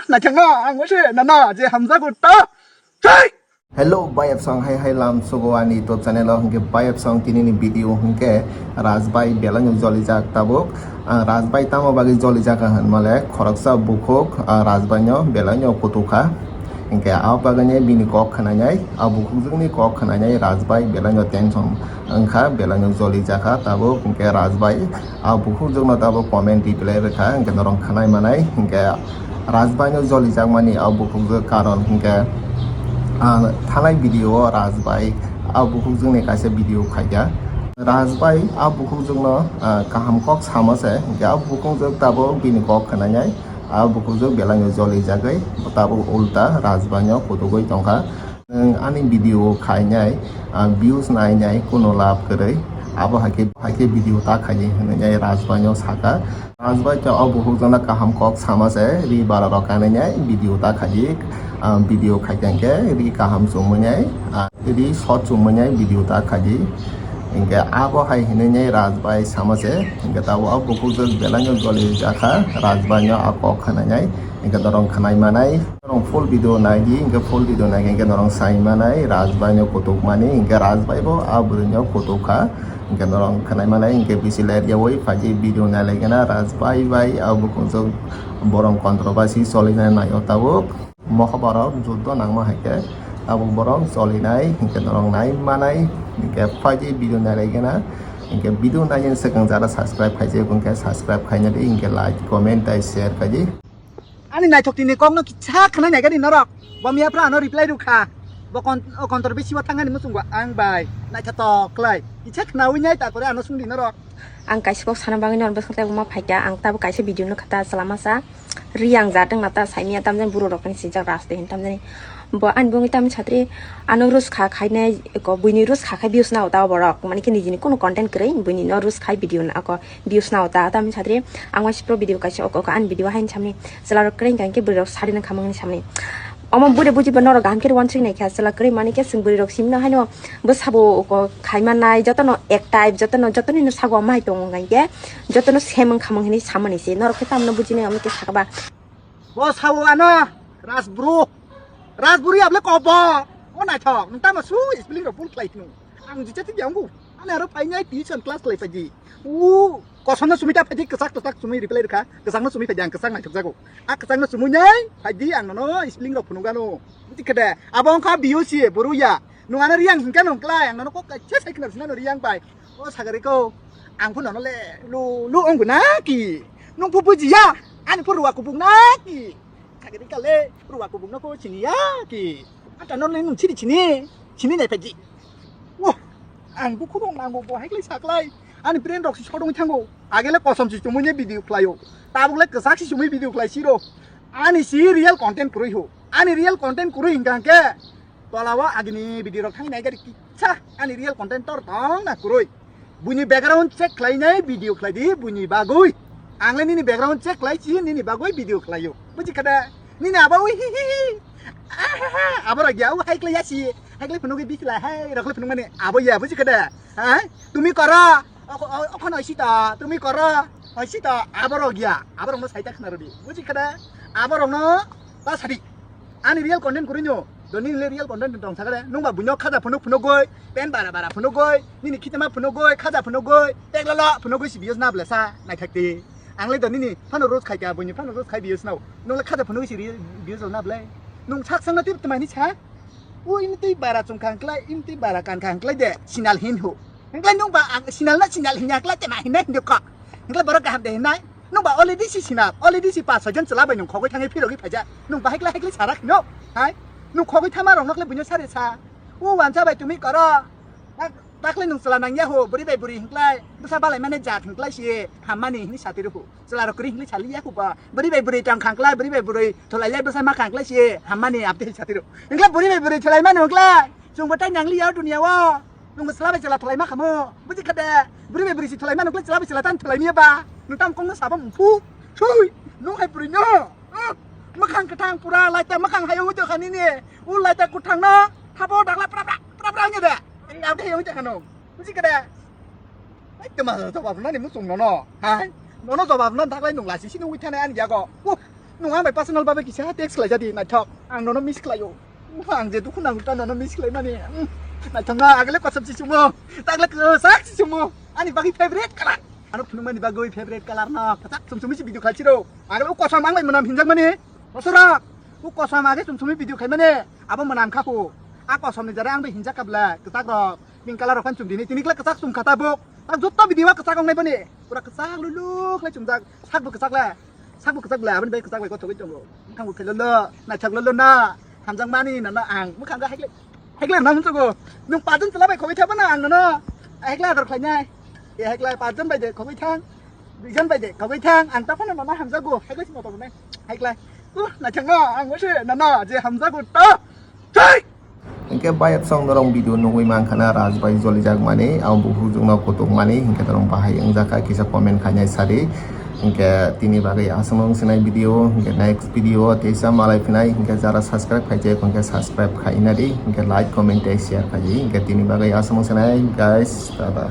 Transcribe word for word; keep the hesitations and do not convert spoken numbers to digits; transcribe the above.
Naithangno ang wngse nana je hamjago ta. Thai! Hello, bayapsong hai hai lam sugo ani YouTube channel o hwnkhe bayapsong tini ni video hwnkhe Rajbai belai no jolijak tabuk. Ah, Rajbai tamo bagwi jolijak hwnmale khoroksa bukhuk, ah, Rajbai no belai no kutukha. Hwnkhe ah bagwi bini kok khwnanai, ah bukhukjwkni kok khwnanai Rajbai belai no tension wngkha, belai no jolijakha tabuk. Hwnkhe Rajbai ah bukhukjwkno tabuk comment reply rwkha, hwnkhe norok khwnai manai, hwnkhe Rajbai no jolijakmani ah bukhukjwk karon hwnkhe, ah, thanai video o Rajbai ah bukhukjwkni kaisa video khaikha. Rajbai ah bukhukjwkno, ah, kaham kok sama se, hwnkhe ah bukhukjwk tabuk bini kok khwnanai, ah bukhukjwk belai no jolijagwi tabuk ulta Rajbai no kutugwi tongkha. Nwng ani video khainai, ah, views nainai kuno lab kwrwi. Abo haikhe, haikhe video ta khaidi hwnwi Rajbai no saka. Rajbai khe o bukhukjwkno kaham kok sama se, ri bara rok kanwi nai video ta khaidi. Ah, video khaikhe ri kaham chumui nai, ah, ri short chumui nai video ta khaidi. Hwnkhe abo hai hwnwi Rajbai sama se, hwnkhe tabuk o bukhukjwk belai no jolijakha, Rajbai no a kok khwnanai, hwnkhe norok khwnai manai. Norok full video nai di, hwnkhe full video nai khe hwnkhe norok sai manai, Rajbai no kutuk mani, hwnkhe Rajbai bo a bwrwi no kutuk kha, hwnkhe norok khwnai manai, hwnkhe bisi ler yaui phaidi video nai lai gana Rajbai bai a bukhukjwk borok controversy choli nai nai o tabuk. Moha borok juddo nangma hai khe tabuk borok choli nai, hwnkhe norok nai manai, hwnkhe phaidi video nai lai gana, hwnkhe video nai swkang jara subscribe khaijak hwnkhe subscribe khaina di, hwnkhe like, comment tei share khaidi. Ani naithok tini kokno kisa khwnai naikha di norok. Bo miya phra ano reply rwkha. Bo kon-, o kontor bisibo thangani muchungo ang bai. Naithotok klai. Kisa khwnawi nai tarpore ano sungdi norok. Ang kaisa kok sana bagwi norok bwswk tei ma phaikha. Ang tabuk kaisa video nukha ta chwla masa. Ri ang jatwng na ta saimya tamjani burok rokni sijak raste hin tamjani. Bo ani bungwi tamni satri ano rus kha khainai ko buini rus kha khai views nao ta borok. Mani khe nijini kuno content kwrwi buini no rus khai video na ko. Views nao ta tamni satri ang waisa pro video kaisa ok ok ani video haini samni chwla rok kwrwi hwnkha hwnkhe bwrwi rok sari nang khamani samni omo bwrwi buji ba norok kaham khe wansuk nai kha chwla kwrwi mani khe chwng bwrwi rok simno haino bwsabo ko khai manai jotono ek type jotono jotoni no sago omo hai tongo hwnkha hwnkhe jotono same wng khamang hinwi samani se norok khe tamno bujinai omo khe sakba. Bo sao ano Rajbru. Rajbru ya ble kobo. O naithok, nwng tamo su spelling rok bul khlai tong. Ang jisa thik yango. Ani aro painai tuition class khlai paidi. U kosonno sumita paidi kwchak kwchak sumui reply rwkha. Kwchakno sumui paidi ang kwchak naithok jago. A kwchakno sumui nai paidi ang nono spelling rok phunuk ano. Buji khede. Abo wngkha B O C buru ya. Nwng ano riyang hinkha nwng klai ang nono kok kaisa sai khna sinano riyang bai. O sagari ko, ang pho nono le lu lu onggo na ki? Nung pho bujiya, ani pho ruwa kubuk na ki? Sagari ka le ruwa kubuk no pho siniya ki? Ata no le nung sini sini, sini nai phaji. Wo, ang bukhuk rok nango bo hai klai sa klai. Ani friend rok si sodong thango. Age le kosom si chumui ne video khlaio. Tabuk le kwchak si chumui video khlai siro. Ani si real content kwrwi ho. Ani real content kwrwi hingka hingke. Tola o agini video rok thangwi nai gari kisa ani real content tor tong na kwrwi. Buini background check khlai nai video khlai di buini bagwi. Ang le nini background check khlai si nini bagwi video khlai o. Buji khada? Nini abo ui hi hi hi. Ahaha, abo rok ya u hai khlai ya si. Hai khlai phunugwi bisi lai hai rok khlai phunuk mani abo ya buji khada? Ha? Tumi koro. Okho-, o-, okhono oisito, tumi koro, oisito, aborok ya, aborokno saita khna rwdi. Buji khada? Aborokno ta sadi. Ani real content kwrwi no, doni le real content tong sakare. Nungba buino khaja phunuk phunugoi, pen bara bara phunugoi, nini khitema phunugoi, khaja phunugoi, teklolo phunugoi si views na blesa, naithakti. Ang le doni ni phano roast khaika, buini phano roast khai views nao. Nung le khaja phunugoi si re-, views na ble. Nung sak sang na tip tmani sa? O imtwi bara chum khang klai, imtwi bara kan khang klai de, sinal hin ho. Hingklai nung ba ang sinal na sinal hinya klai te ma hinna hindu kok. Hingklai borok kaham de hinnai. Nung ba already si sinal, already si pas soijon chwla bai nung khogwi thangwi phirogwi phaijak. Nung ba haiklai haiklai sarak hino. Hai? Nung khogwi thama rok nokle buino sari sa. O wansa bai tumi koro. Dak-, dakle nung chwla nang yahu, buri bai buri hingklai. Bwsa balai mane jat hingklai si hammani hini sati ruhu. Chwla rok kwrwi hingklai sali yahu ba. Buri bai buri tang khang klai, buri bai buri thulai lai bwsa ma khang klai si hammani abdi sati ruhu. Hingklai buri bai buri thulai manu hingklai. Chwng bo tai nang liya o dunia o. Nwng bo chwla bai chwla thwlai ma khamu. Buji kha de. Bwrwi bai bwrwi si thwlai mano, kle chwla bai chwla tang thwlai miya ba. Nwng tang kong no sabo mung phu. Thui. Nwng hai bwrwi no. Ah. Mwkhang kwthang pura laita mwkhang hai ungwi tokha nini. U laita kwthang no. Thabo dakla pra pra pra pra ungwi de. Ang dam thai ungwi tokha no. Buji kha de. Hai tama jawab nani muchung nono. Hai. Nono jawab nan daklai nwng lasi si nungwi thane ani yago. Uh. Nwng ang bai personal babe kisa text khlai jadi naithok. Ang nono miss khlaio. Ang je dukhu nango ta nono miss khlai mani. Hmm. Naithok na agale kosom si sumo. Tagle kwsak si sumo. Ani bagwi favorite color. Ano phunukmani bagwi favorite color no. Kwchak sumsumi si video khalchiro. Agale kosom ang bai manam hinjak mani. Bosora. U kosom age sumsumi video khai mani. Abo manam khaku. A kosom ni jare ang bai hinjak kabla. Kwchak rok. Pink color rok phan chumdini. Tini kla kwchak sum khata bok. Tak jotto video kwchak ong nai bani. Pura kwchak luluk lai chumjak. Sak bo kwchak le. Sak bo kwchak le. Aboni bai kwchak bai kothogwi tongo. Bwkhang bo khelolo. Naithok lolo na. Hamjak mani nono ang. Bwkhang ga hekle. Hekle nam chogo. Nung pajon chwla bai khogwi thaba na ang nono. Hekle ador khlainai. E hekle pajon bai de khogwi thang. Duijon bai de khogwi thang. Ang ta phano nono hamjago. Hekle simo to nai. Hekle. Uh, naithok no ang wase nono je hamjago to. Thai. Hingke bayat song norong video nugui mankha na Raj bai jolijak mani, ang buphuru jwkno kutuk mani, hingke norong bahai wngjakha kisa comment khainai sadi. Hingke tini bagwi aswk wng sinai video, hingke next video teisa malai phinai, hingke jara subscribe khaijak hingke subscribe khaina di, hingke like, comment tei share khaidi, hingke tini bagwi aswk wng sinai guys, tata.